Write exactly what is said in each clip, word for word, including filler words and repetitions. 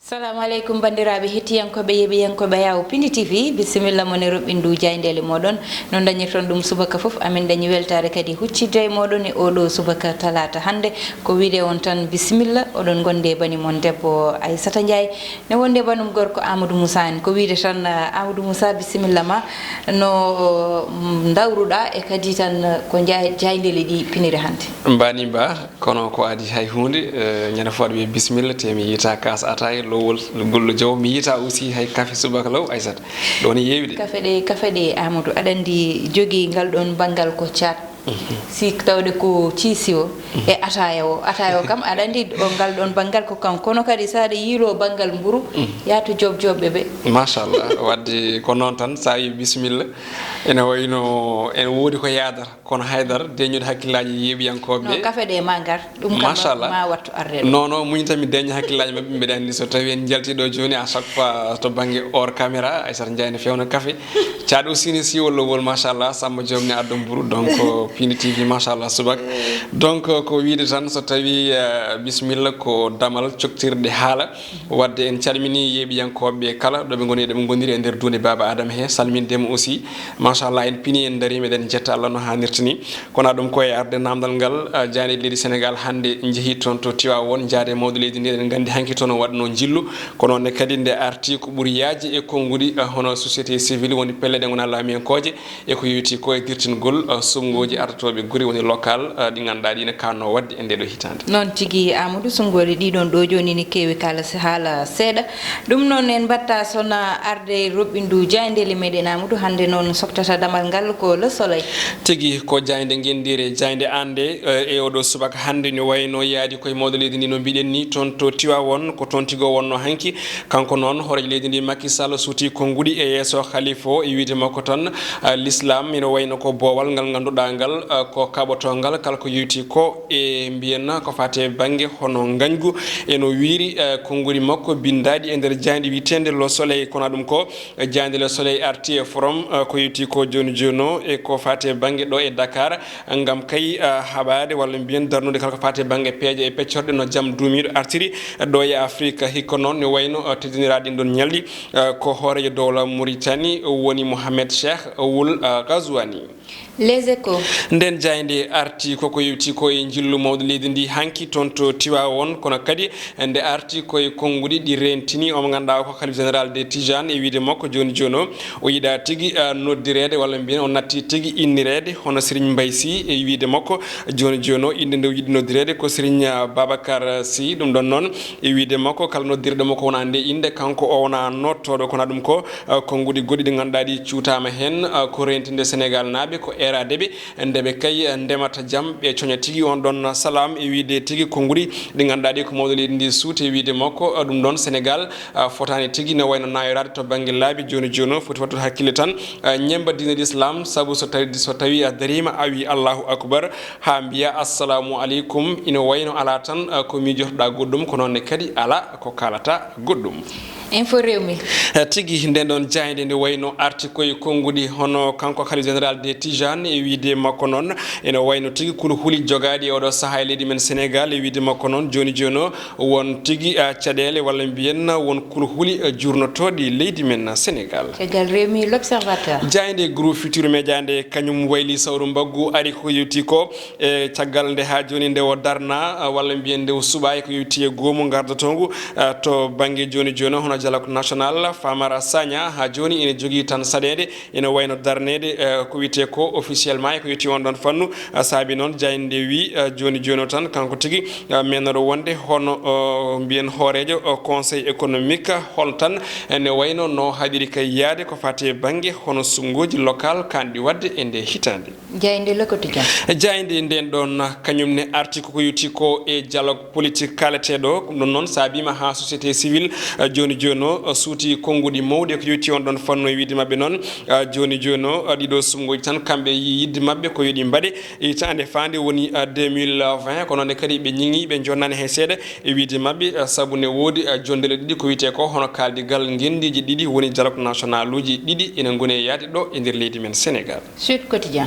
Salamu aleykum, banndiraaɓe hettiyankooɓe, yeeɓiyankooɓe Yaawo Pindi T V, bisimilla mon e roɓɓindu jaayndeele mooɗon. No dañirton ɗum subaka fof, amin dañi weltaare kadi huccidde e mooɗon e oɗo subaka talaata hannde. Ko wiide on tan bisimilla, oɗon ngondi e bani mon debbo Aissata Ndiaye, ne wondi e banum gorko Amadou Moussa en. Ko wiide tan, ah, Amadou Moussa, bisimilla ma. No, mm, ndawruɗaa e kadi tan ko njaay-, jaayndeele ɗi piniri hannde? Mbani mba, kono ko adi hay huunde, eh, ñande fof aɗa wiya bisimilla, te mi yiyta kaas ataaya, lowol gullo jaw, mi yiyta aussi hay kafe subaka law, Aissata. Ɗo ne yeewi de. Kafe ɗe, kafe ɗe, Amadou, aɗa anndi jogii ngal ɗon banngal ko caat. Mhm. Si tawde ko ciisi o, mhm, e ataaya o. Ataaya o kam, aɗa anndi o ngal ɗon banngal ko kam. Kono kadi so aɗa yiilo banngal mburu, mhm, yaatu job jobɓe ɓe. Machallah. Wadde ko noon tan, sa wi bisimilla, ene wayno ene woodi ko yaadata. Kono haydara, deñude hakkillaaji yeeɓiyankooɓe. No, kafe ɗe ma ngar, ɗum kam machallah, ma wattu arde ɗo. Non, non, muñi tan mi deña hakkillaaji maɓɓe, mbeɗa anndi so tawi en njalti ɗo jooni, à chaque fois to bannge hors caméra, Aissata Ndiaye ne fewna kafe. Caat aussi ne siiwa lowol, machallah, Samba Diom ne adda mburu, donc, Pindi T V, machallah, subaka. Donc, ko wiide tan, so tawi, eh, bisimilla ko damal coktirde haala. Wadde en calmini yeeɓiyankooɓe kala ɗo ɓe ngoni, ɗo ɓe ngoniri e nder duunde Baaba Adama he, salmindema aussi. Machallah, en pini, en darima, eɗen jetta Allah no haanirta ni. Kono ɗum ko e arde namdal ngal, ah, jaaynde leydi Sénégal hannde jehi toon to Tiwaawoon, jaade mawɗo leydi ndi, eɗen nganndi hanki toon o waɗno njillu. Kono ne kadi nde arti ko ɓuri yaajde e konnguɗi, ah, hono société civile, woni pelle ɗe ngona laamiyankooje, e ko yoyti ko e dirtingol, ah, suɓngooji artotooɓe gure, woni local, ah, ɗi ngannduɗaa ɗi ne kanno waɗde e nde ɗo hitaande. Noon tigi, Amadou, suɓngooji ɗi ɗon ɗo jooni ne keewi kala se-, haala seeɗa. Ɗum noon en mbatta sona arde roɓɓindu jaayndeele meɗen, Amadou, hannde noon soktata damal ngal ko Le Soleil. Tigi ko jaaynde ngenndiire, jaaynde an nde, eh, e oɗo subaka hannde no wayno yaadi koye mawɗo leydi ndi no mbiɗen ni toon to Tiwaawoon, ko toon tigi o wonno hanki. Kanko noon, hooreejo leydi ndi, Macky Sall, suuti konnguɗi e yeeso Khalifa o, e wiyde makko tan, ah, l'islam ina wayno ko boowal ngal ngannduɗaa ngal, ah, ko kaɓotongal kala ko yoyti ko e mbiyen ko faati e bannge hono ngañgu. Eno wiyri, ah, konnguɗi makko binndaaɗi e nder jaaynde wiyeteende Le Soleil. Kono ɗum ko jaaynde Le Soleil arti e forum, ah, ko yoyti ko jooni jooni o e ko faati e bannge ɗo e Dakar. Ngam kay, ah, haɓaade walla mbiyen darnude kala ko faati e bannge peeje e peccorɗe no jam duumiiɗo artiri ɗo e Afrique. Hikka noon ne wayno, ah, teddiniraaɗo ɗin ɗon ñalɗi, ah, ko hooreejo dowla Mauritanie woni Mohamed Cheikh Wul, ah, Ghazouani. Les Échos. Nden jaaynde arti koko yewti ko e njillu mawɗo leydi ndi hanki toon to Tiwaawoon, kono kadi nde arti ko e konnguɗi ɗi reentini o mo ngannduɗaa ko Khalife Général des Tidianes e wiyde makko jooni jooni o. O yiɗaa tigi, ah, noddireede walla mbiyen o natti tigi innireede hono Serigne Mbaye Sy e wiyde makko jooni jooni o. Innde nde o yiɗi noddireede ko Serigne, ah, Babacar Sy. Ɗum ɗon noon e wiyde makko kala noddirɗo mo ko wonaa nde innde kanko o wonaa nottooɗo, kono ɗum ko, ah, konnguɗi goɗɗi ɗi ngannduɗaa ɗi cuutaama heen, ah, ko reentinde Senegal naaɓe, ko eeraade ɓe, nde ɓe kay, ah, ndemata jam, ɓe coña tigi on ɗon salam e wiyde tigi konnguɗi ɗi ngannduɗaa ɗi ko mawɗo leydi ndi suuti e wiyde makko, ah, ɗum ɗon Senegal, ah, fotaani tigi ne wayno naayoraade to bannge laabi jooni jooni o, foti waɗtude hakkille tan, ah, ñemmba diine l'islam, sabu so tawi, so tawi a dariima a wii Allahu Akbar haa mbiya Assalamu aleykum, ina wayno alaa tan, ah, ko miijotoɗaa goɗɗum, ko noon ne kadi alaa ko kaalata goɗɗum. Info Rewmi. Eh, tigi, nden ɗon jaaynde nde wayno arti koye konnguɗi hono kanko Khalife Général des Tidianes e wiyde makko noon, ene wayno tigi kulhuli jogaaɗi e oɗo sahaa e leydi men Senegal e wiyde makko noon jooni jooni o, won tigi, ah, caɗeele walla mbiyen won kulhuli, ah, jurnotooɗi leydi men Senegal. Caggal Rewmi, L'Observateur. Jaaynde Groupe Futurs Médias nde kañum wayli sawru mbaggu ari ko yewti ko e caggal nde haa jooni nde o darna, ah, walla mbiyen nde o suɓaa e ko yewti e goomu ngardotoongu, ah, to bannge jooni jooni o, hono Dialogue National, Famara Sagna haa jooni ene jogii tan saɗeede, ene wayno darneede, eh, ko wiyetee ko officiellement e ko yewti on ɗon fannu, ah, saabi noon jaaynde nde wii, ah, jooni jooni o tan kanko tigi, ah, meenooɗo wonde hono, oh, mbiyen hooreejo, oh, Conseil économique, hol tan, eh, ne wayno no haɗiri kay yaade ko faati e bannge hono suɓngooji local kaanɗi waɗde e nde hitaande. Jaaynde Le Quotidien. Jaaynde nden ɗon, kañum ne arti ko ko yewti ko e dialogue politique kaaleteeɗo. Ɗum ɗon noon saabiima haa société civile, eh, jooni Jooni o, suuti konnguɗi mawɗi ko yowti on ɗon fannu e wiyde maɓɓe noon, a, jooni jooni o, a, ɗiɗo suɓngooji tan kamɓe yi-, yiɗde maɓɓe ko yo ɗi mbaɗe hitaande faande woni, a, deux mille vingt. Kono noon kadi ɓe ñiŋii, ɓe jonnaani hay seeɗa e wiyde maɓɓe, a, sabu ne woodi, a, jonndele ɗiɗi ko wiyetee ko hono kaaldigal ngenndiiji ɗiɗi woni dialogue nationaluuji ɗiɗi ina ngoni e yahde ɗo e nder leydi men Senegaal. Sud Quotidien.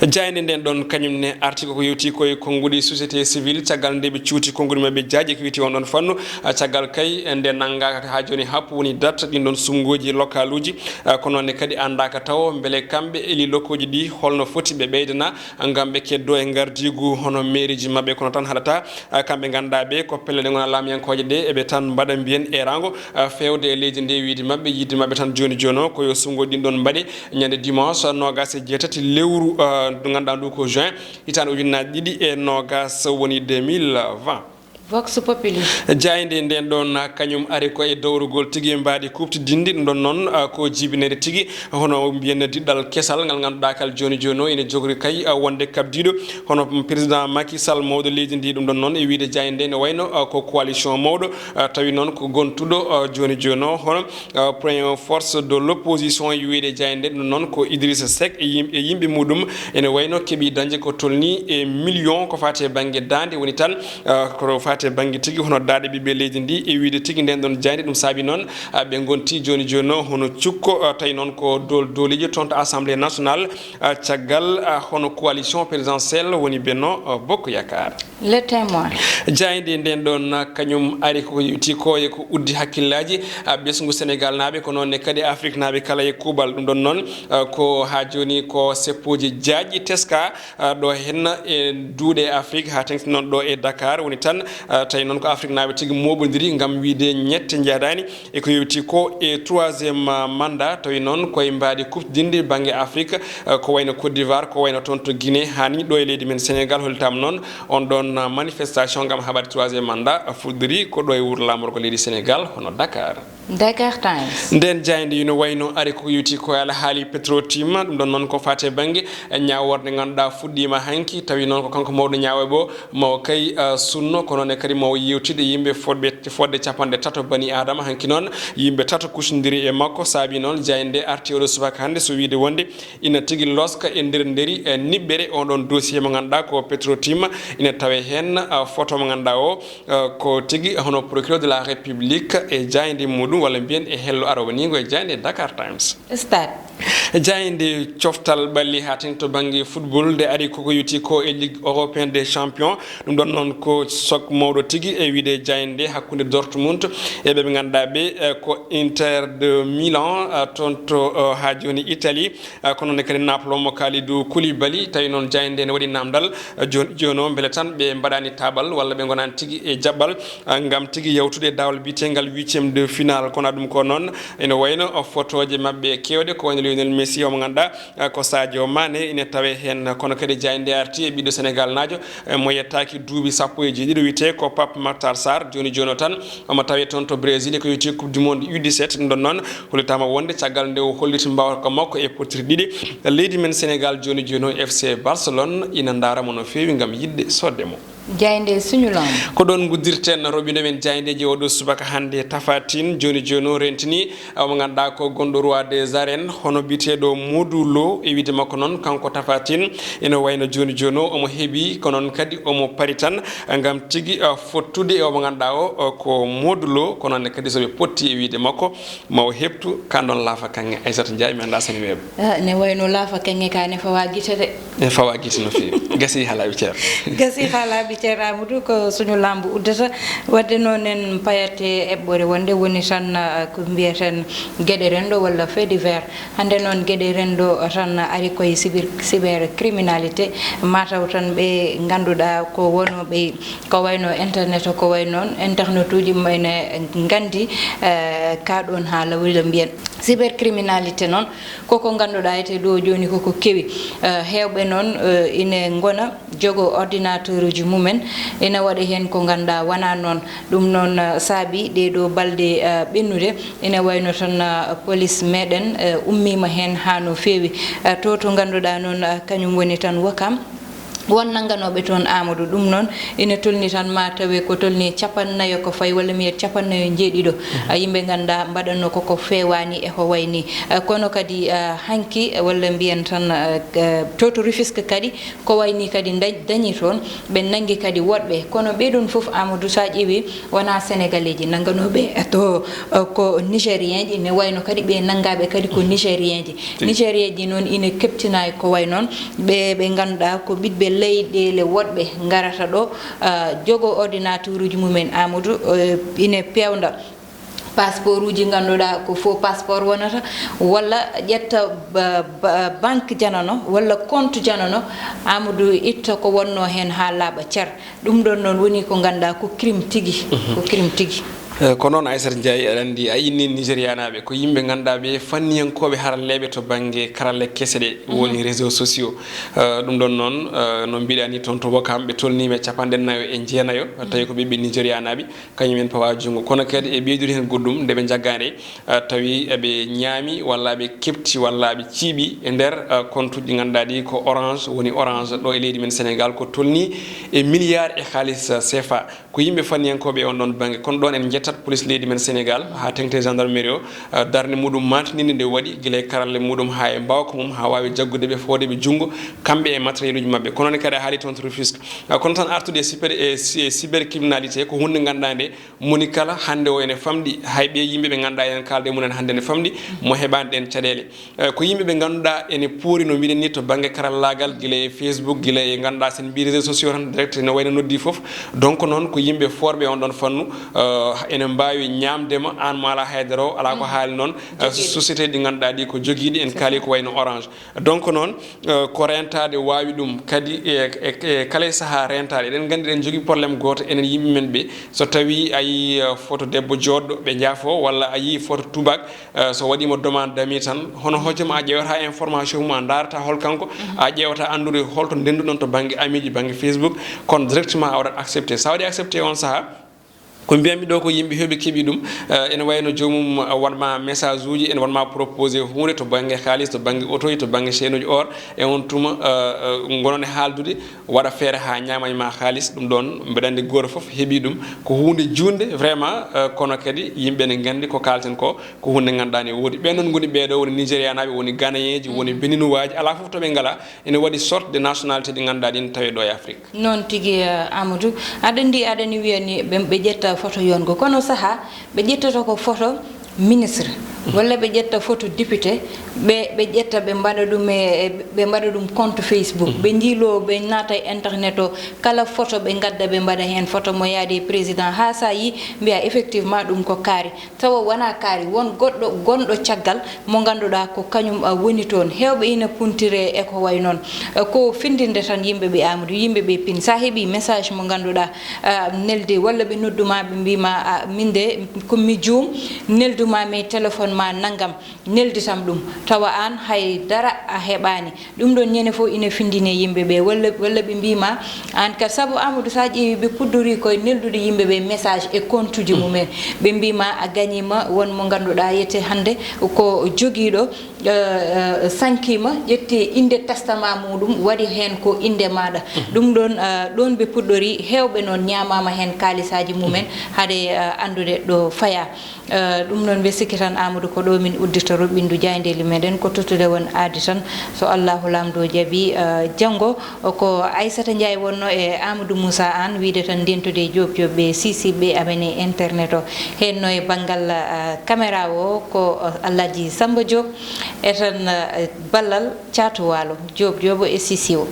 Jaaynde nden ɗon kañum ne arti ko yewti ko e konnguɗi société civile caggal nde ɓe cuuti konnguɗi maɓɓe jaaji ko wiyetee on ɗon fannu, a, caggal kay nde nanngaaka haa jooni happu woni date ɗin ɗon suɓngooji lokaluuji, a, kono ne kadi anndaaka tawo mbele kamɓe eli lokkooji ɗi holno foti ɓe ɓeydana ngam ɓe keddo e ngardiigu hono mairieji maɓɓe kono tan haɗata, a, kamɓe ngannduɗaa ɓe ko pelle ɗe ngona laamiyankooje ɗe eɓe tan mbaɗa mbiyen erango, a, feewde e leydi ndi wiyde maɓɓe yiɗde maɓɓe tan jooni jooni o ko yo suɓngooji ɗin ɗon mbaɗe ñande dimanche noogas e jeetati lewru, a, ndu ngannduɗaa ndu ko juin hitaande ujunnaaji ɗiɗi e noogas woni deux mille vingt. Vox Populi. Jaaynde nden ɗon kañum ari ko e dowrugol tigi mbaadi kuuɓtidinndi ɗum ɗon noon, a, ko jibinede tigi hono mbiyen diɗɗal kesal ngal ngannduɗaa kal jooni jooni o ina jogori kay, a, wonde kabdiiɗo hono président Macky Sall mawɗo leydi ndi ɗum ɗon noon e wiyde jaaynde nde ene wayno, a, ko coalition mawɗo, a, tawi noon ko gontuɗo, a, jooni jooni o hono, a, premier force de l'opposition e wiyde jaaynde ɗum noon ko Idrissa Seck e yim-, e yimɓe muɗum ene wayno keɓi dañde ko tolni e million ko faati e bannge daande woni tan, ah, ko faati e bannge tigi hono daaɗe ɓiɓɓe leydi ndi e wiyde tigi nden ɗon jaaynde ɗum saabi noon, ah, ɓe ngonti jooni jooni o hono cukko, ah, tawi noon ko dool dooliijo toon to Assemblée nationale, ah, caggal, ah, hono coalition présidentielle woni Benno, ah, Bokk Yaakaar. Le Témoin. Jaaynde nden ɗon, ah, kañum ari ko yewti ko e ko uddi hakkillaaji, ah, ɓesngu Senegal naaɓe ko noon ne kadi Afrique naaɓe kala e kuuɓal ɗum ɗon noon, ah, ko haa jooni ko seppooji jaajɗi teska, ah, ɗo henna e duuɗe Afrique, haa teŋti noon ɗo e Dakar woni tan, ah, tawi noon ko Afrique naaɓe tigi mooɓondiri ngam wiyde ñette njaadaani e ko yowiti ko e troisième, ah, mandat, tawi noon koye mbaadi kuɓtidinndi bannge Afrique, ah, ko wayno Côte d'Ivoire, ko wayno toon to Guinée, haa ni ɗo e leydi men Sénégal, hollitaama noon on ɗoon, ah, manifestation ngam haɓaade troisième mandat, ah, fuɗɗori ko ɗo e wuro laamorgo leydi Sénégal, hono Dakar. Dakar Times. Nden jaaynde ina wayno ari ko yowti ko e alhaali Petro-Tim, ɗum ɗon noon ko faati e bannge ñaaworde ngannduɗaa fuɗɗiima hanki, tawi noon ko kanko mawɗo ñaawooɓe o, mawo kay, ah, sunno, kono ne kadi mawo yewtide yimɓe fodɓe, fodde capanɗe tato bani Adama. Hanki noon yimɓe tato kucondiri e makko, saabi noon jaaynde arti oɗo subaka hannde so wiyde wonde ina tigi loska e nder nderi, e niɓɓere on ɗon dossier mo ngannduɗaa ko Petro-Tim, ina tawe heen, ah, photo mo ngannduɗaa o, eh, ko tigi hono procureur de la République e jaaynde muɗum, walla mbiyen e hello arowaniingo e jaaynde Dakar Times. Stade. Jaaynde coftal ɓalli haa teŋti to bannge football nde ari koko yowti ko e Ligue européenne des champions. Ɗum ɗon noon ko choc mawɗo tigi e wiyde jaaynde hakkunde Dortmund e ɓe ɓe ngannduɗaa ɓe, eh, ko Inter de Milan, eh, toon to, eh, haa jooni Italie. Ah, kono ne kadi Naples o mo Kalidou Koulibaly, tawi noon jaaynde nde ne waɗi namdal, ah, jooni, jooni o mbele tan ɓe mbaɗaani taaɓal walla ɓe ngonaani tigi e jaɓɓal, ah, ngam tigi yawtude e daawal biyeteengal huitième de finale. Kono ɗum ko noon ene wayno, ah, fotooje maɓɓe keewɗe, ko wayno Lionel Messi o mo ngannduɗaa, ah, ko Sadio Mané ene tawe heen. Kono kadi jaaynde arti e ɓiɗɗo Senegal naajo, eh, mo yettaaki duuɓi sappo e jeeɗiɗo wiyetee ko Pape Matar Sarr. Jooni jooni o tan omo tawe toon to Brésil ko wiyetee Coupe du Monde U dix-sept. Ɗum ɗon noon hollitaama wonde caggal nde o holliti mbaawka makko e pottirɗe ɗiɗi, leydi men Senegal jooni jooni o F C Barcelone ina ndaara mo no feewi ngam yiɗde soodde mo. Jaaynde suñu lamb. Ko ɗoon nguddirten roɓindo men jaayndeeji oɗo subaka hannde Tapha Tine jooni jooni o rentini, ah, mo ngannduɗaa ko gonɗo roi des arènes hono biyeteeɗo Modou Lo e wiyde makko noon kanko Tapha Tine ina wayno jooni jooni o omo heɓi ko noon kadi omo pari tan ngam tigi, ah, fottude e omo ngannduɗaa o, o ko Modou Lo, kono ne kadi so ɓe potti e wiyde makko ma o heɓtu kan ɗon laafa kaŋŋe. Aissata Ndiaye mi anndaa sani weeɓa. Ah, ne wayno laafa kaŋŋe ka ne fawa gite de. E fawa gite no feewi. Gasi haa laaɓi ceer. Gasi haa laaɓi ceer Amadou ko suñu lamb uddata. Wadde noon en payat e eɓɓore wonde woni tan, ah, ko mbiyeten geɗe renndo walla fait divers. Hannde noon geɗe renndo tan ari koye cyber, cybercriminalité, mataw tan ɓe ngannduɗaa ko wonooɓe ko wayno internet o, ko way noon internetuuji ene nganndi, eh, ka ɗoon haala woni no mbiyen. Cybercriminalité noon koko ngannduɗaa ete ɗo jooni koko kewi. Eh, heewɓe noon, eh, ine ngona jogo ordinateuruuji mumen, ina waɗa heen ko ngannduɗaa wonaa noon. Ɗum noon, eh, saabi ɗee ɗo balɗe, eh, ɓennude, ina wayno tan, eh, police meɗen, eh, ummiima heen haa no feewi. Eh, to, to ngannduɗaa noon, eh, kañum woni tan Wakam. Won nannganooɓe toon, Amadou. Ɗum noon ina tolni tan, ma tawe ko tolni cappannayo ko fayi, walla mi wiyat cappannayo njeeɗiɗo, a, yimɓe ngannduɗaa mbaɗatnoo ko ko feewaani e ko wayi nii. A, kono kadi, a, hanki, walla mbiyen tan, a, a, to, to Rufisque kadi, ko wayi nii kadi nda-, dañi toon, ɓe nanngi kadi woɗɓe. Kono ɓee ɗoon fof, Amadou, so a ƴeewii, wonaa Sénégalais ji nannganooɓe to, a, ko Nigérienji, ne wayno kadi ɓe nanngaaɓe kadi ko Nigérienji. Nigérienji noon ina keɓtinaay ko wayi noon. Ɓe, ɓe ngannduɗaa ko ɓiɓɓe leyɗeele woɗɓe ngarata ɗo, ah, jogo ordinateuruuji mumen, Amadou, eh, ina peewnda passeport uji ngannduɗaa ko faux passeport wonata, walla ƴetta ba-, ba-, banque janano, walla compte janano, Amadou itta ko wonnoo heen haa laaɓa cer. Ɗum ɗoon noon woni ko ngannduɗaa ko crime tigi, ko crime tigi. Eh, ko noon, Aissata Ndiaye, aɗa anndi, a inni Nigérianaaɓe, ko yimɓe ngannduɗaa ɓe fanniyankooɓe haralleeɓe to bannge karalle kese ɗe, woni réseaux sociaux. Eh, ɗum ɗoon noon, eh, no mbiɗa ni toon to Wokam, ɓe tolniima e capanɗe nayo e jeenayo, tawi ko ɓiɓɓe Nigérianaaɓe, kañum en pawa junngo. Kono kadi e ɓeydude heen goɗɗum, nde ɓe njaggaa nde, eh, tawi eɓe ñaami walla ɓe keɓti walla ɓe ciiɓi e nder, eh, compte uji ɗi ngannduɗaa ɗi ko Orange, woni Orange ɗo e leydi men Sénégal, ko tolni e milliard e haalis, eh, C F A. Ko yimɓe fanniyankooɓe e on ɗon bannge. Kono ɗon en njettat police leydi men Sénégal, haa teŋti e gendarmerie o, eh, darnde muɗum maantiniinde nde waɗi, gila e karalle muɗum haa e mbaawka mum, haa waawi jaggude ɓe, fooyde ɓe junngo, kamɓe e matériel uji maɓɓe. Kono ne kadi a haali toon to Rufisque. Eh, kono tan artude e cyber, e cy-, e cybercriminalité ko huunde ngannduɗaa nde moni kala hannde o ene famɗi, hay ɓe yimɓe ɓe ngannduɗaa enen kaalde e mumen hannde ne famɗi, mo heɓaani ɗeen caɗeele. Eh, ko yimɓe ɓe ngannduɗaa ene poori, no mbiɗen ni, to bannge karallaagal, gila e Facebook, gila e, ngannduɗaa, sen mbi réseaux sociaux tan direct, no wayno noddi fof. Donc noon ko yimɓe forɓe on ɗon fannu, eh, ene mbaawi ñaamde ma aan mo alaa haydara o, alaa ko haali noon, eh, société ɗi ngannduɗaa ɗi ko jogiiɗi, en kaali ko wayno Orange. Donc noon, eh, ko rentaade waawi ɗum kadi e, e, e kala e sahaa rentaade. Eɗen nganndi eɗen njogii problème gooto enen yimɓe men ɓe. So tawii a yii, eh, photo debbo jooɗɗo, ɓe njaafo, walla a yii photo tubaak, eh, so waɗiima demande d'amis tan, hono hojom a ƴeewata information mum, a ndaarata hol kanko, a ƴeewata anndude holto ndennduɗon to bannge amiiji, bannge Facebook, kono directement a waɗat accepté. So a waɗii accepté on sahaa, ko mbiyatmi ɗo ko yimɓe heewɓe keɓii ɗum, eh, ene wayno joomum, eh, waɗ ma message uji, ene waɗ ma proposé huunde to bannge haalis, to bannge otoji, to bannge chaîne uji or, e on tuma, eh, eh, ngonon e haaldude, waɗa feere haa ñaama e ma haalis. Ɗum ɗoon mbeɗa anndi gooto fof heɓii ɗum. Ko huunde juutnde vraiment, eh, kono kadi yimɓe ne nganndi ko kaalten ko, ko huunde ngannduɗaa ne woodi. Ɓeen noon ngoni ɓee ɗo woni Nigérianaaɓe, woni Ghanéenji, woni Béninoiseji, alaa fof to ɓe ngalaa. Ene waɗi sorte de nationalité ɗi ngannduɗaa ɗin tawi ɗo e Afrique. Noon tigi, eh, Amadou. Aɗa anndi, aɗa ni wiya ni ɓe, ɓe ƴetta photo yongo. Kono sahaa ɓe ƴettata ko photo ministre, walla ɓe ƴetta photo député, ɓe, ɓe ƴetta ɓe mbaɗa ɗum e, e, ɓe mbaɗa ɗum compte Facebook. Ɓe njiilo, ɓe naata e internet o, kala photo ɓe ngadda ɓe mbaɗa heen photo mo yaadi e président. Haa so a yii mbiya effectivement ɗum ko kaari. Tawa wonaa kaari, won goɗɗo gonɗo caggal mo ngannduɗaa ko kañum, ah, woni toon. Heewɓe ina puntire e ko way noon. Ah, ko findinde tan yimɓe ɓe, Amadou, yimɓe ɓe pin. So a heɓii message mo ngannduɗaa, ah, nelde walla ɓe noddu ma, ɓe mbii ma, "Ah, min de, ko mi juum, neldu ma mi téléphone ma nanngam." Nelditam ɗum, tawa aan hay dara a heɓaani. Ɗum ɗoon ñande fof ina findine yimɓe ɓe, walla, walla ɓe mbii ma, aan ka, sabu Amadou, so a ƴeewi, ɓe puɗɗorii koye neldude yimɓe ɓe message e compte uji mumen. Ɓe mbii ma a gañiima won mo ngannduɗaa yete hannde ko jogiiɗo, eh, eh, sankiima, ƴetti innde testament muɗum, waɗi heen ko innde maaɗa. Ɗum ɗoon, eh, ɗoon ɓe puɗɗorii, heewɓe noon ñaamaama heen kaalisaaji mumen, hade, eh, anndude ɗo fayaa. Eh, ɗum noon, mbe sikki tan, Amadou, ko ɗo min uddita roɓɓindu jaayndeeli meɗen, ko tottude won aadi tan, so Allahu Laamɗo jaɓi, eh, janngo. Ko Aissata Ndiaye wonno e Amadou Moussa Anne, wiide tan ndentude e Diop Diop ɓe, Sisi ɓe, amen e internet o. Heen no e banngal, eh, caméra o, ko, eh, Alhaji Samba Diop, e tan, eh, ballal Caatu Waalo, Diop Diop e Sisi o.